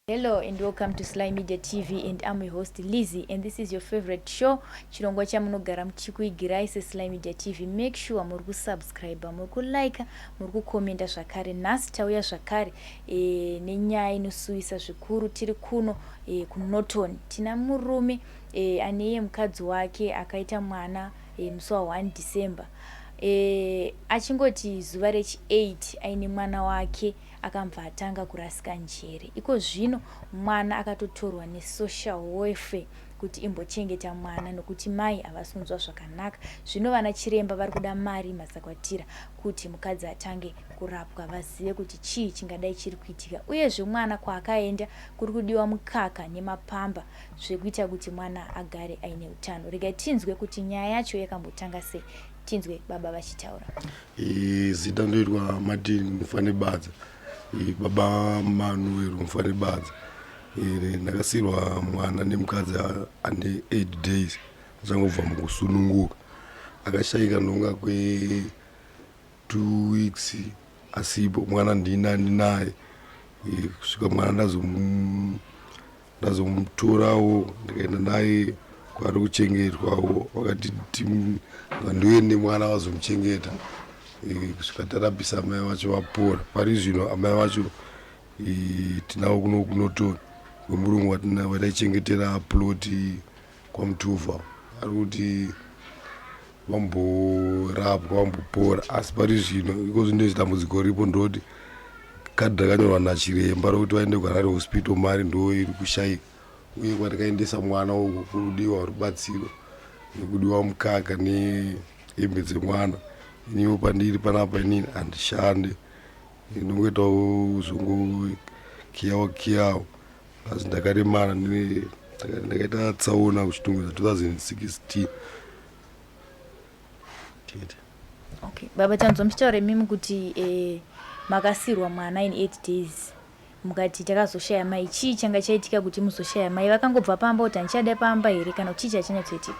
Hello and welcome to Sly Media TV and I'm your host Lizzy and this is your favorite show chirongwa chamunogara muchikuigirai seSly Media TV. Make sure muri kusubscribe, muri kulike, muri kukomenda zvakare. Nhasi tauya zvakare e, nenyaya inosuwisa zvikuru. Tiri kuno e, kuNorton. Tina murume e, ane mukadzi wake akaita mwana e, musi wa 1 December e, achingoti zuva rechi 8 aine mwana wake akambva atanga kurasika njere. Iko zvino mwana akatotorwa nesocial welfare kuti imbochengeta mwana nokuti mai havasi kunzwa zvakanaka. Zvino vana chiremba vari kuda mari mazakwatira kuti mukadzi atange kurapwa vazive kuti chii chingadai chiri kuitika. Uyezve mwana kwaakaenda kuri kudiwa mukaka nemapamba zvekuita kuti mwana agare aine utano. Regai tinzwe kuti nyaya yacho yakambotanga sei. Tinzwe baba vachitaura. Zita ndoitwa Martin Mufanebadza, baba Manuel Mufanebadza. Ndakasiirwa mwana nemukadzi ane 8 days achangobva mukusununguka. Akashaika ndonga kwe 2 weeks asipo mwana ndina ndinaye kusvika mwana ndazomutorawo ndikaenda naye kwaari kuchengetwawo vakati ngandiuye nemwana vazomuchengeta kusvika tarapisa amai vacho vapora. Pari zvino amai vacho tinavo kuno kuNorton kwemurungu wataichengetera ploti kwaMutuva ari kuti vamborapwa vambopora asi pari zvino iko zvino dambudziko ripo ndoti kadhi rakanyorwa nachiremba rokuti vaende kuHarare Hospital mari ndo iri kushaika uye kwatikaendesa mwana uku kurudiwa rubatsiro nekudiwa mukaka nehembe dzemwana. Iniwo pandiri panapa inini handishande, ndinongoitawo zvongokiyawo kiyawo asi ndakaremara, ndakaita tsaona kuChitungwiza 2016 chete. Okay baba, tanzwa muchitaura imimi kuti makasirwa mwana in 8 days, mukati takazoshaya mai. Chii changa chaitika kuti muzoshaya mai? Vakangobva pamba kuti handichada pamba here, kana kuti chii chachanyatsoitika?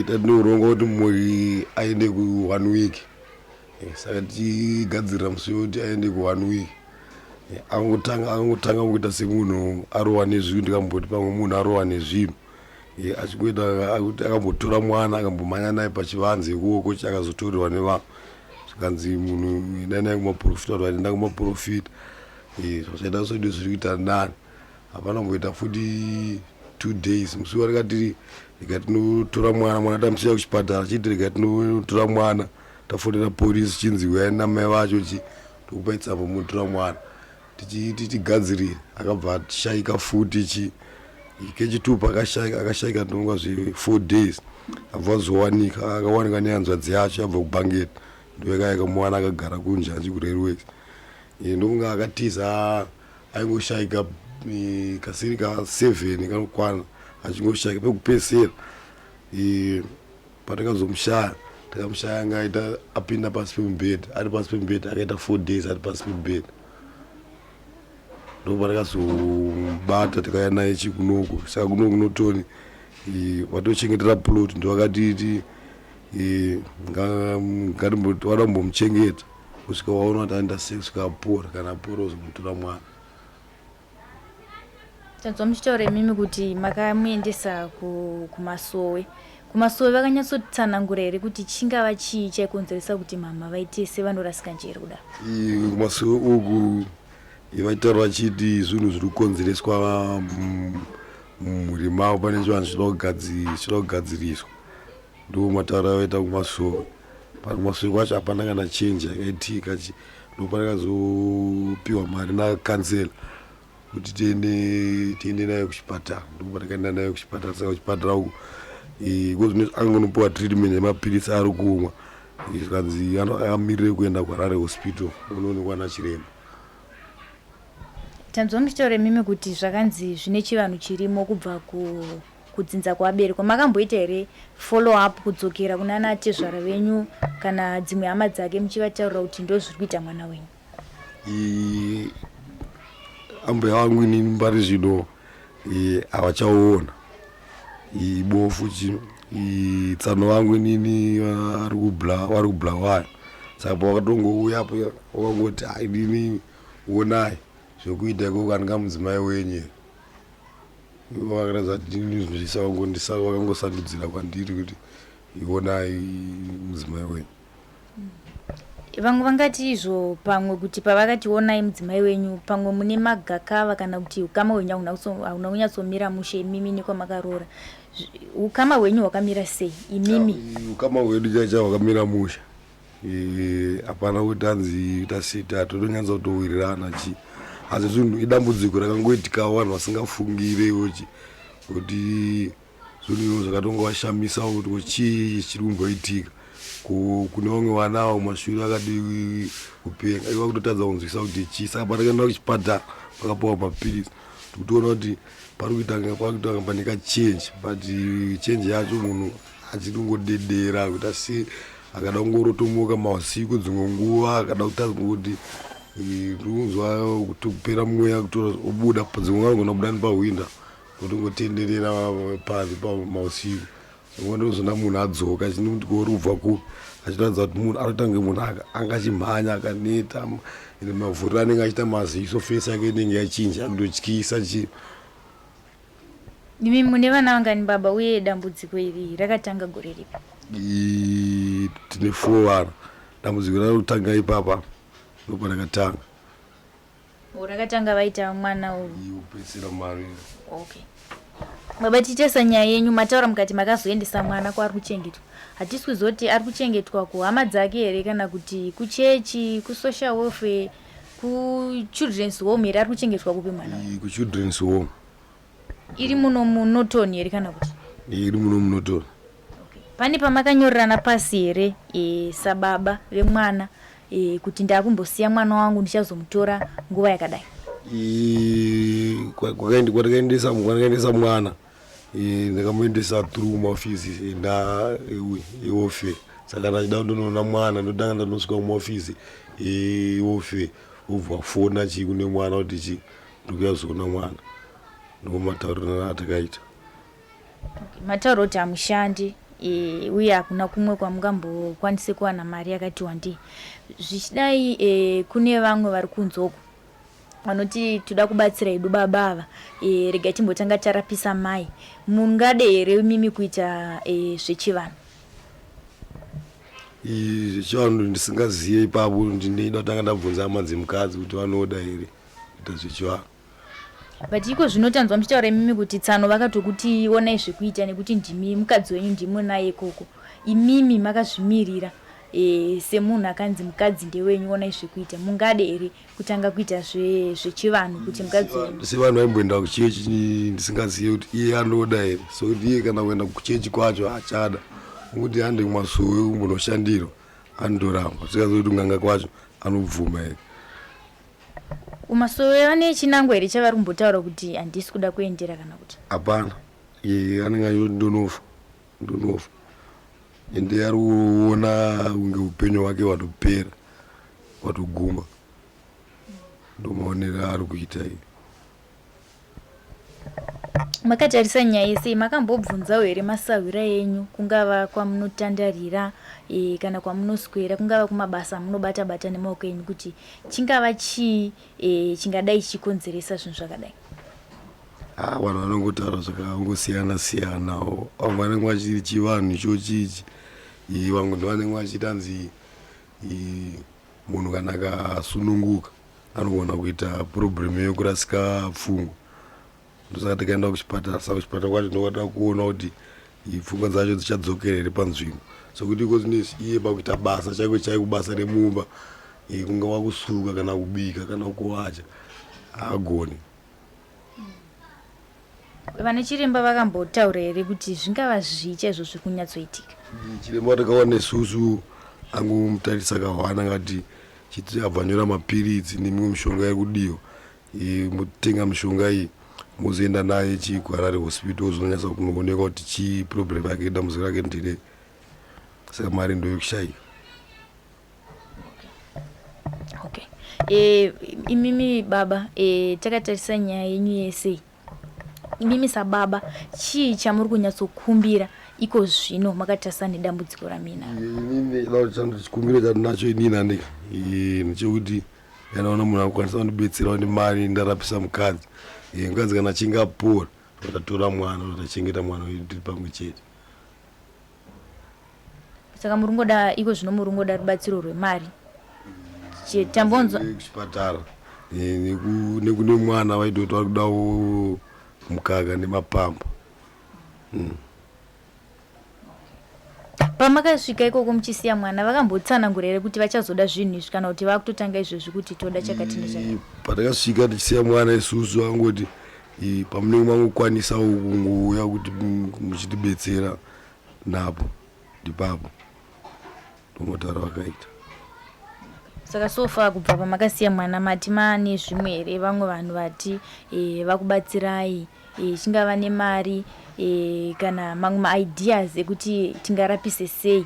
Tatinorongwa kuti mumwe aende ku one week, saka tichigadzirira musi wekuti aende ku one week, angotanga kuita semunhu arohwa nezvinhu. Ndikamboti pamwe munhu arohwa nezvinhu, achingoita kuti akambotora mwana akambomhanya naye pachivanze ikuoko, akazotorerwa nevanhu, zvikanzi munhu endai naye kumaprofita, kuti vaenda kumaprofita. Zvachaita sodo zviri kuita nani. Hapana kumboita futi 2 days, musi warikati rega tinotora mwana, mwana tamusiya kuchipatara, chiti rega tinotora mwana, tafonera porisi, chinzi uyai namai vacho chi tokupai tsamba munotora mwana. Tichiti tigadzirire, akabva ashaika futi. Chi kechitupa akashaika, akashaika ndonga zve 4 days, abva azowanika, akawanika nehanzvadzi yacho yabva kuBhangeti, ndoyaka yakamuwana akagara kunjanji kurailways. Ndokunga akatiza, aingoshaika kasiri ka7 kanokwana achingoshaika. Pekupedzisira patakazomushaya, takamushaya anga aita apinda pasi pemubhedha, ari pasi pemubhedha, akaita 4 days ari pasi pemubhedha. Ndopatakazobata, tikauya naye chikunoko. Saka kuno kuNorton vatochengetera plot ndovakatiti vada kumbomuchengeta kusvika waona kuti aenda sei, kusvika apora. Kana apora uzomutora mwana. Tanzwa muchitaura imimi kuti makamuendesa kumasowe. Kumasowe vakanyatsotsanangura here kuti chingava chii chaikonzeresa kuti mama vaite sevanorasika njere kudaro? Kumasowe uku vaitaura vachiti zvinhu zviri kukonzereswa mumhuri mavo, pane chivanhu chinoda kugadziriswa. Ndo mataura avaita kumasowe. Pakumasowe kwacho hapana kana change yakaitika. Ndopanakazopiwa mari nakansela kuti tiende naye kuchipatara. Ndopatakaenda naye kuchipatara. Saka kuchipatara uku kozvino angonopiwa treatment yemapirisi ari kumwa, zvikanzi amirire kuenda kuHarare Hospital unoonekwa nachiremba. Tanzwa muchitaura imimi kuti zvakanzi zvine chivanhu chirimo kubva kudzinza kuvaberekwa. Makamboita here follow up kudzokera kuna natezvara venyu kana dzimwe hama dzake muchivataurira kuti ndo zviri kuita mwana wenyu? Ambuya vangu inini pari zvino havachaona, ibofu chino. Tsano vangu inini vari kuBulawayo, saka pavakatongouya apo vakangoti, "Inini onai." Zvekuita ikoko andinga mudzimai wenyu here? Ivo vakaratidza kuti ndinozvisa vakangosandudzira kwandiri kuti ionai mudzimai wenyu. Vamwe vangati izvo pamwe kuti pavakati onai mudzimai wenyu pamwe mune magakava kana kuti ukama hwenyu hauna kunyatsomira mushe imimi nekwamakaroora. Ukama hwenyu hwakamira sei imimi? Ukama hwedu chaicha hwakamira mushe. Hapana kuti hanzi tasita totonyatsa kutowirirana chi asi zvinhu idambudziko rakangoitikawo vanhu vasingafungirewo chi kuti zvinhu izvo zvakatongovashamisawo kuti ko chii chiri kumboitika kune vamwe vana avo kumashure vakadi kupenga ivo vakutotadza kunzwisa kuti chii saka patakaenda kuchipatara vakapiwa mapiritsi tikutoona kuti pari kuita pakuita pane kachange but change yacho munhu achiri kungodedera kuita se akada kungorotomoka mausiku dzimwe nguva akada kutadza kuti ndikunzwa kupera mweya kutora obuda dzimwe nguva anogona kubuda nepahwinda otongotenderera panze pamausiku dzimwe ndozona munhu adzoka achinokuti kori kubva kupi achitoratidza kuti munhu arikuita kunge munhu anga achimhanya akaneta ende mavhuriro anenge achiita maziso fesi yake inenge yachinja akutotyisa chii. Imi mune vana vangani baba uye dambudziko iri rakatanga gore ripi? Tine 4 vana. Dambudziko rakatanga ipapa ndoparakatanga. O rakatanga vaita mwana uyu. Kupedzisira mari. Okay. Baba tichitesa nyaya yenyu mataura mukati makazoendesa mwana kwaari kuchengetwa. Hatisi kuzoti ari kuchengetwa kuhama dzake here kana kuti kuchechi, kusocial welfare, kuchildren's home here ari kuchengetwa kupi mwana? Kuchildren's home. Iri muno muNorton here kana kuti? Iri muno muNorton. Okay. Pane pamakanyorerana pasi here e, sababa vemwana e, kuti ndakumbosiya mwana wangu ndichazomutora nguva yakadai? Kwatakaendesa kwatakaendesa mwana ndakamuendesa through maofisi nda eofe saka ndachida kundonoona mwana ndotanga ndanosvika kumaofisi eofe obva fona chii kune mwana kuti chii ndikuya kuzoona mwana ndomatauriro atakaita. Okay. Mataura kuti hamushandi e, uye hakuna kumwe kwamungambokwanise kuwana mari yakati wandei. Zvichidai e, kune vamwe vari kunze uko vanoti toda kubatsira hedu baba ava e, rega timbotanga tarapisa mai. Mungade here imimi kuita e, zvechivanhu? Zvechivanhu ndisingazive ipapo ndinoda kutanga ndabvunza hama dzemukadzi kuti vanoda here kuita zvechivanhu. But iko zvino tanzwa muchitaura imimi kuti tsano vakatokuti onai zvekuita nekuti ndimi mukadzi wenyu ndimo naye ikoko. Imimi makazvimirira e, semunhu akanzi mukadzi ndewenyu onai zvekuita. Mungade here kutanga kuita zvechivanhu kuti mukadzi wenyu? Sevanhu vaimboenda kuchechi ndisingazive kuti iye anoda here. So kuti iye kana kuenda kuchechi kwacho haachada. Nokuti hande kumasowe kumbonoshandirwa anotoramba. Tisingazive kuti kunganga kwacho anobvuma here. Kumasowe vane chinangwa here chavari kumbotaura kuti handisi kuda kuendera kana kuti? Hapana. Iye anenge achiti ndonofa, ndonofa. Ende ari kuona kunge upenyu hwake hwatopera, hwatoguma. Ndomaonero aari kuita iye. Makatarisa nyaya yese makambobvunzawo here masahwira enyu kungava kwamunotandarira e, kana kwamunoswera kungava kumabasa amunobata bata nemaoko enyu kuti chingava chii e, chingadai chichikonzeresa zvinhu zvakadai? Ah, vanhu vanongotaura zvakangosiyana siyanawo. Vamwe vanenge vachiti chivanhu ichochi ichi, vamwe ndovanenge vachiti hanzi munhu kana akasununguka anogona kuita problem yekurasika pfungwa. Ndosaka takaenda kuchipatara. Saka kuchipatara kwacho ndokwatava kuona kuti pfungwa dzacho dzichadzokera here panzvimbo. Sokuti iko zvinezvi iye pakuita basa chaiko chaiko basa remumba kungava kusuka kana kubika kana kuwacha haagoni. Vana chiremba vakambotaura here kuti zvingava zvii chaizvo zviri kunyatsoitika? Chiremba watakaona isusu angomutarisa kahwana akati chiti abva anyora mapiritsi nemimwe mishonga iri kudiwa. Motenga mishonga iyi mozoenda naye chii kuHarare hospital ozonyatsa kunoonekwa kuti chii problem yake dambudziko rake nderei. Saka mari ndoyekushaika. Okay. E, imimi baba e, takatarisa nyaya yenyu yese imimi sababa chii chamuri kunyatsokumbira iko zvino makatarisa nedambudziko ramina? Inini chikumbiro chandinacho inini andika ndechekuti. Ndanaona munhu akukwanisa kundibetserawo nemari ndarapisa mukadzi. Mukadzi kana achinge apora tatora mwana tachengeta mwana wedu tiri pamwe chete. Saka muringoda iko zvino muringoda rubatsiro rwemari tambonzwa kuchipatara nekune mwana vaitoti vari kudawo mukaka nemapamba. Pamakasvika ikoko muchisiya mwana vakambotsanangura here kuti vachazoda zvinhu izvi kana kuti vakutotanga izvezvi kuti toda chakati nechakati? Patakasvika tichisiya mwana isusu angoti pamunenge mangokwanisawo kungouya kuti muchitibetsera napo ndipapo ndomotaura vakaita. Saka so far kubva pamakasiya mwana mati maane zvimwe here vamwe vanhu vati vakubatsirai chingava nemari kana mamwe maideas ekuti tingarapise sei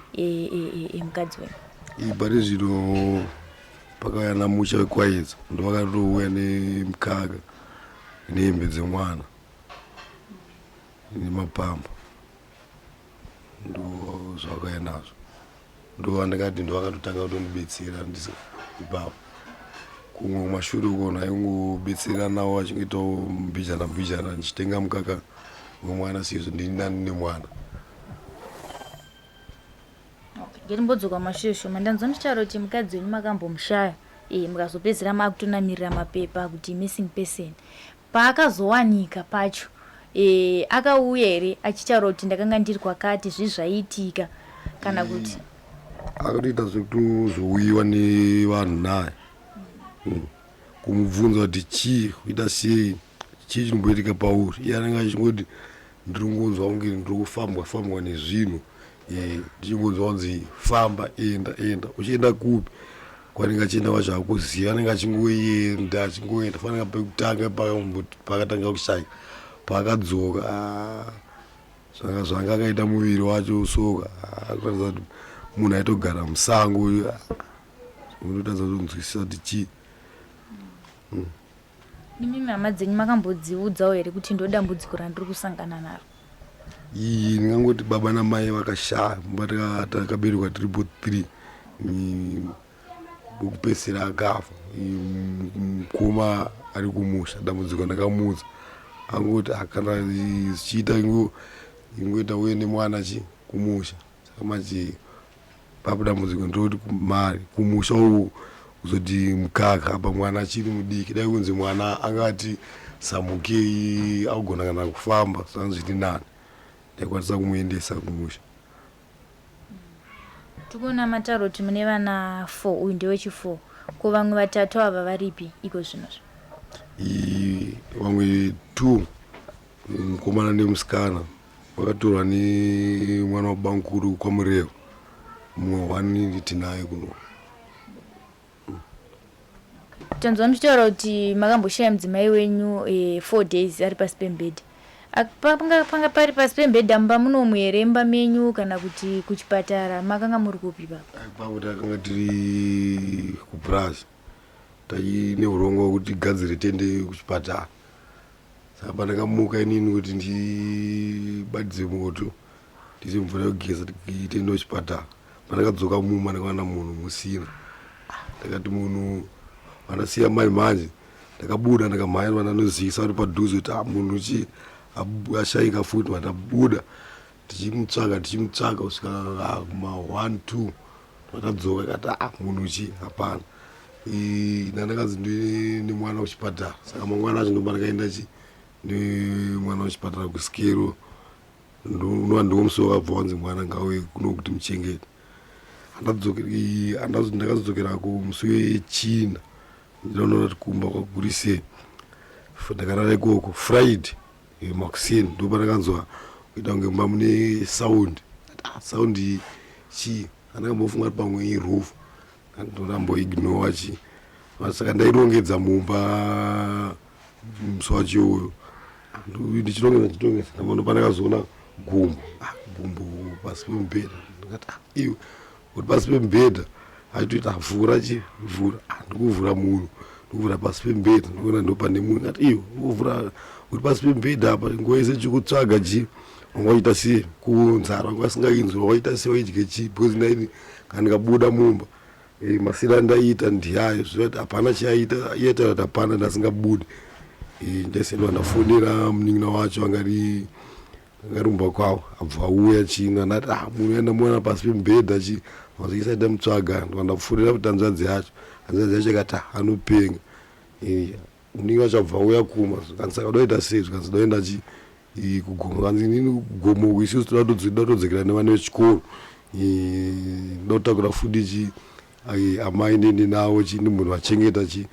mukadzi wenyu? Pari zvino pakauya namusha wekwaedza ndovakatouya nemukaka nehembe dzemwana nemapamba ndozvakauya nazvo ndovandakati ndovakatotanga kutondibetsera ipapo. Kumwe kumashure uko ndaingobetsera navo vachingoitawo mbijana mbijana ndichitenga mukaka wemwana sezvo ndini nani nemwana. Ngatimbodzoka kumashure shoma. Ndanzwa muchitaura kuti mukadzi wenyu makambomushaya mukazopedzisira makutonamirira mapepa kuti missing person. Paakazowanika pacho akauya here achitaura kuti ndakanga ndiri kwakati zvii zvaiitika kana kuti akatoita zvekutozouyiwa nevanhu naye kumubvunza kuti chii kuita sei chii chinomboitika pauri iye anenge achingoti ndiri kungonzwa kunge ndiri kufambwa fambwa nezvinhu ndichingonzwa kunzi famba enda enda uchienda kupi kwanenge achienda kwacho hakuziva anenge achingoenda achingoenda fanira pekutanga pakatanga kushaya paakadzoka zvanga akaita muviri wacho soka kuratidza kuti munhu aitogara musango unotadza kutonzwisisa kuti chii. Imimi hama dzenyu makambodziudzawo here kuti ndo dambudziko randiri kusangana naro? Iyi ndingangoti baba namai vakashaya mumba takaberekwa tiripo 3 wekupedzisira akafa mukoma ari kumusha dambudziko ndakamuudza angoti kana zvichiita ingoita uye nemwana chi kumusha saka manje papo dambudziko ndirikuti mari kumusha uku kuzoti mukaka apa mwana achiri mudiki dai kunzi mwana angati samukei akugona kana kufamba zvanga zviri nani ndaikwanisa kumuendesa kumusha. Tikuona mataura kuti mune vana 4 uyu ndewechi 4 ko vamwe vatatu ava varipi iko zvinozvo? Vamwe 2 mukomana nemusikana vakatorwa nemwana wabamukuru kwaMurewa mumwe one tinaye kuno. Tanzwa muchitaura kuti makamboshaya mudzimai wenyu 4 days ari pasi pemubhedha. Panga pari pasi pemubhedha mumba munomu here mumba menyu kana kuti kuchipatara makanga muri kupi ipapo? Ipapo takanga tiri kupurazi taine urongwa hwekuti tigadzire tiende kuchipatara. Saka pandakamuka inini kuti ndibatidze moto ndiise mvura yekugeza tiende kuchipatara pandakadzoka mumba ndakawana munhu musina. Ndakati munhu vandasiya mai manje ndakabuda ndakamhanya vandanozivisa vari padhuze kuti munhu chi ashaika futi vandabuda tichimutsvaga tichimutsvaga kusvika kuma 1 2 vandadzoka ikati munhu chi hapana. Ndandakanzi ndine mwana kuchipatara saka mangwana acho ndoba ndakaenda chi nemwana kuchipatara kusikero unova ndiwo musi wakabva wanzi mwana ngauye kuno kuti muchengete. Ndakazodzokerako musi wechina ndinoona kuti kumba kwagurisei ndakarara ikoko Friday makuseni ndopandakanzwa kuita kunge mumba mune sound. Sound iyi chii andakambofunga kuti pamwe iroof ndonamboignore chi saka ndairongedza mumba musi wacho iwoyo ndichirongedza ndichirongedza ndopandakazoona gumbo gumbo pasi pemubhedha ndikati iwe uri pasi pemubhedha achitoita vhura chi vhura ndikuvhura munhu ndikuvhura pasi pemubhedha ndikuona ndopane munhu ndikati iwe ukuvhura uri pasi pemubhedha apa nguva yese chikutsvaga chi wanga uchiita sei kunzara wanga usingainzwi wanga uchiita sei waidye chii because ndaini kana ndikabuda mumba Eh, masira andaiita ndiayo zvinoti hapana chaiita iye taura kuti hapana ndasingabudi eh, ndaisendwa ndafonera munin'ina wacho angari angarumba kwavo abva auya china ndati ah munhu enda muona pasi pemubhedha chi mazoisaita mutsvaga ndapfuurira kuti hanzvadzi yacho hanzvadzi yacho ikati ah, anopenga eh, Muningi wacho abva auya kuma zvikanzi saka doita sei zvikanzi doenda chi kugomo kanzi inini kugomo uku isusu toda kutodzokera nevana vechikoro ndoda kutakura futi chi amai ndiende navo chi ndimbonivachengeta chi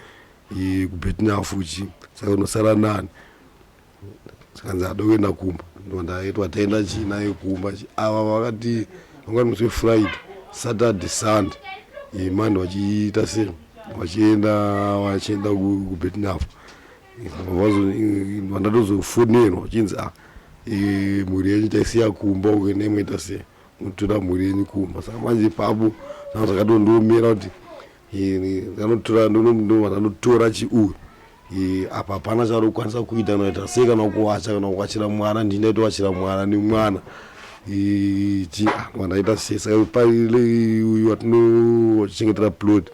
kubetinafu chi saka unosara nani zvikanzi hada kuenda kumba ndondaitwa taenda chi naye kumba chi ava vakati vanga musi wefriday saturday sunday mandi vachiita se vachienda vachienda kubetnaf vandatozofonerwa vachinzi a ah, mhuri yenyu taisiya kumba uko nemoita se mutora mhuri yenyu kumba saka manje ipapo zvanga zvakatondiomera kuti ndanotora ndanotora chiuyu apa hapana chaari kukwanisa kuita kana kuita sei kana kuwacha kana kuwachira mwana ndini ndaitowachira mwana nemwana chi ah, ndaita sei saka paile uyu watinochengetera plot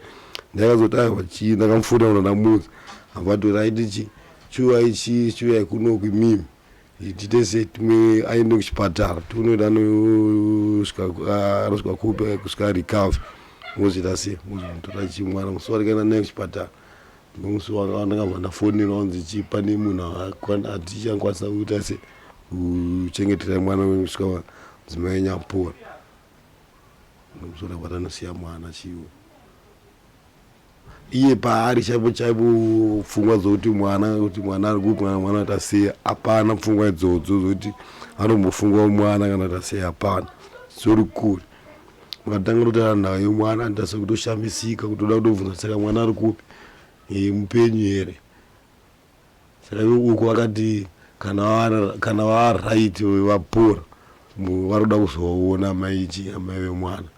ndakazoti aiwa chii ndakamufonera kuna ndamuudza abva ati raiti chi chiuyai chi chiuyai kunoku imimi Tiite sei timwe aende kuchipatara tione anosvika anosvika kupi kusvika recover mozoita sei mozomutora chii mwana musi warikaenda naye kuchipatara nomusi wandakabva ndafonerwa kunzi chii pane munhu atichakwanisa kuita sei kuchengetera mwana wenyu kusvika mudzimai wenyu apora nomusi wandakabva ndanosiya mwana chiwo iye paari chaipo chaipo pfungwa dzokuti mwana kuti mwana ari kupi kana mwana tasei hapana pfungwa idzodzo dzokuti anombofungawo mwana kana tasei hapana dzori kure mukatanga kutotaura nhau yemwana anditasa kutoshamisika kutoda kutobvunza saka mwana ari kupi e, mupenyu here saka uku vakati kana varaiti vapora vari kuda kuzovaona amaichi amai vemwana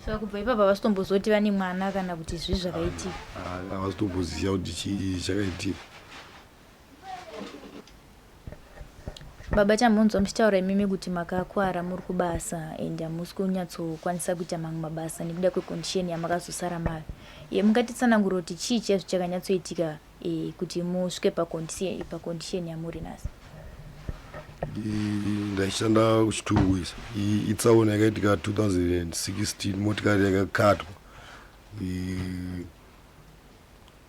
Saka kubva ipapa havasitombozoti vane mwana kana kuti zvii zvakaitika. Ah, havasitomboziva kuti chii chakaitika. Baba Chamhunzwa muchitaura imimi kuti makakwara muri kubasa and hamusi kunyatsokwanisa kuita mamwe mabasa nekuda kwecondition yamakazosara mave. Ye mungatitsanangurira kuti chii chaizvo chakanyatsoitika e, kuti musvike pacondition yamuri nhasi ndaishanda kuchitungwiza itsaona yakaitika 2016 motikari yakakatwa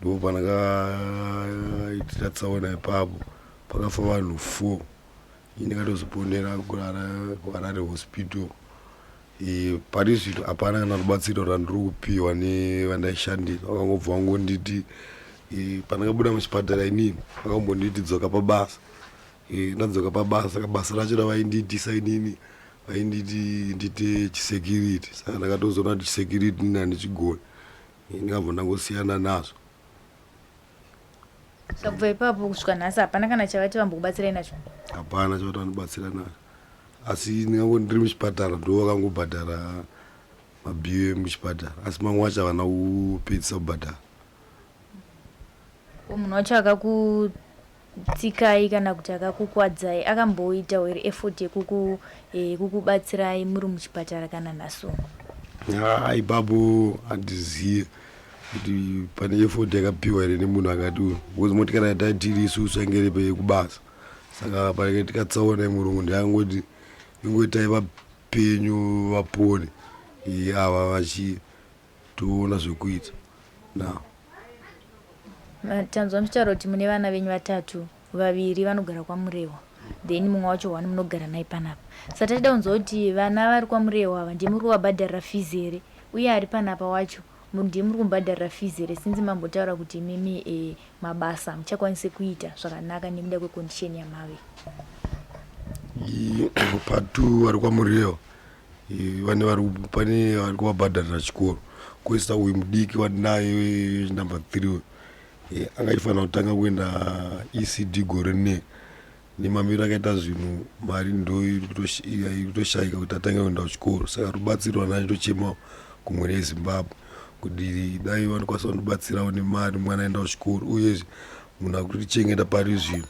ndo pandakaitira tsaona ipapo pakafa vanhu 4 ini ndakatozoponera kuharare hospital Pari zvino hapana kana rubatsiro rwandiri kupiwa nevandaishandira vakangobva vangonditi pandakabuda muchipatara inini vakambonditi dzoka pabasa ndadzoka pabasa basa racho ravaindiitisa inini vainditi ndiite chisecurity saka ndakatozoona kuti chisecurity inini handichigoni ndikabva ndangosiyana nazvo Saka kubva ipapo kusvika nhasi hapana kana chavati vambokubatsirai nacho? Hapana chavati vandibatsira nacho. Asi ndingango ndiri muchipatara ndo vakangobhadhara mabhiyo emuchipatara asi mamwe acho havana kupedzisa kubhadhara. Ko munhu wacho akakutsikai kana kuti akakukwadzai akamboitawo here effort yekuku eh, yekukubatsirai muri muchipatara kana nhasi uno? Haa ipapo handizive kuti pane effort yakapiwa here nemunhu akati uyu because motikari yataitiri isusu yange iri peyekubasa saka panenge tikatsaona yemurungu ndeyangoti ingoitai vapenyu vapone ava vachitoona zvekuita now Tanzwa muchitaura kuti mune vana venyu vatatu, vaviri vanogara kwaMurehwa then mumwe wacho one munogara naye panapa. Saka tachida kunzwa kuti vana vari kwaMurehwa ava ndimi muri kuvabhadharira fees here uye ari panapa wacho ndimi muri kumubhadharira fees here since mambotaura kuti imimi e, mabasa hamuchakwanise kuita zvakanaka nekuda kwecondition yamave. Patu vari kwaMurehwa vane vari pane vari kuvabhadharira chikoro koisa uyu mudiki wandinaye number three uyu eh, anga achifanira kutanga kuenda ecd gore ne nemamiriro akaita zvinhu mari ndo iri kutoshaika kuti atange kuenda kuchikoro saka rubatsiro rwana achitochema kumhuri yezimbabwe kuti dai vanokwanisa kundibatsirawo nemari mwana aenda kuchikoro uyezve munhu akutichengeta pari zvino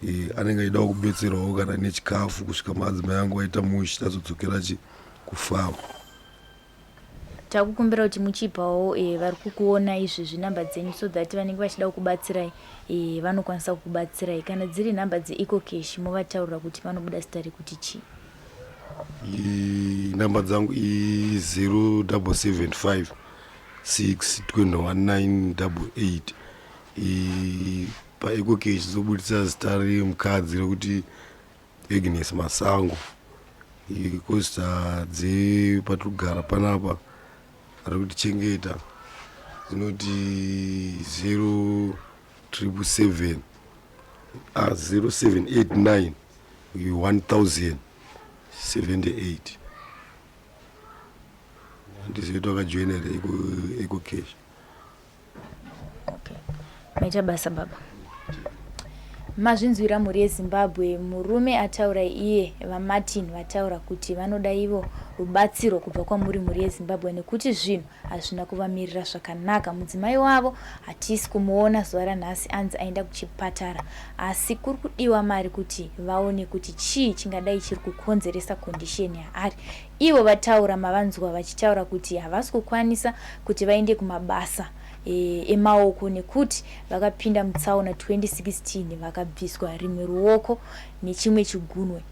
Eh, anenge achidawo kubetserwawo kana nechikafu kusvika madzimai angu aita mushe tazodzokera chi kufamu. Takukumbira kuti muchipawo vari kukuona izvezvi nhamba dzenyu so that vanenge vachida kukubatsirai vanokwanisa kukubatsirai. Kana dziri nhamba dzeEcoCash, movataurira kuti vanobuda zita rekuti chii. Nhamba dzangu i 0775 6 21988. PaEcoCash dzobudisa zita remukadzi rekuti Agnes Masango. Kozita dzepatiri kugara panapa ari kutichengeta dzinoti 0777, 0789 1078. Handizivi kuti wakajoina here EcoCash. Okay. Maita basa, baba. Mazvinzwira, mhuri yeZimbabwe. Murume ataura iye, VaMartin, vataura kuti vanoda ivo rubatsiro kubva kwamuri, mhuri yeZimbabwe, nekuti zvinhu hazvina kuvamirira zvakanaka. Mudzimai wavo hatisi kumuona zuva ranhasi, anzi aenda kuchipatara, asi kuri kudiwa mari kuti vaone kuti chii chingadai chiri kukonzeresa condition yaari. Ivo vataura, mavanzwa vachitaura kuti havasi kukwanisa kuti vaende kumabasa emaoko nekuti vakapinda mutsaona 2016, vakabviswa rimwe ruoko nechimwe chigunwe.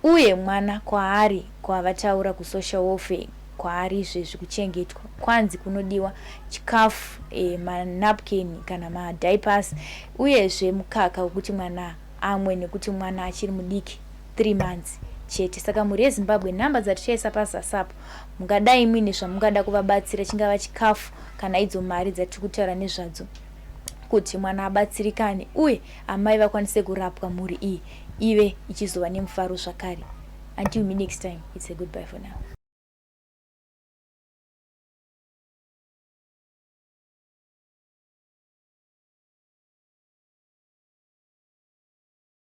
Uye mwana kwaari kwavataura kusocial welfare kwaari izvezvi kuchengetwa, kwanzi kunodiwa chikafu, manapkin kana madiapers, uyezve mukaka wekuti mwana amwe, nekuti mwana achiri mudiki, 3 months chete. Saka mhuri yeZimbabwe, nhamba dzatichaisa pazasi apo, mungadai muine zvamungada kuvabatsira, chingava chikafu kana idzo mari dzatiri kutaura nezvadzo, kuti mwana abatsirikane uye amai vakwanise kurapwa, mhuri iyi ive ichizova nemufaro zvakare. Until me next time, it's a goodbye for now.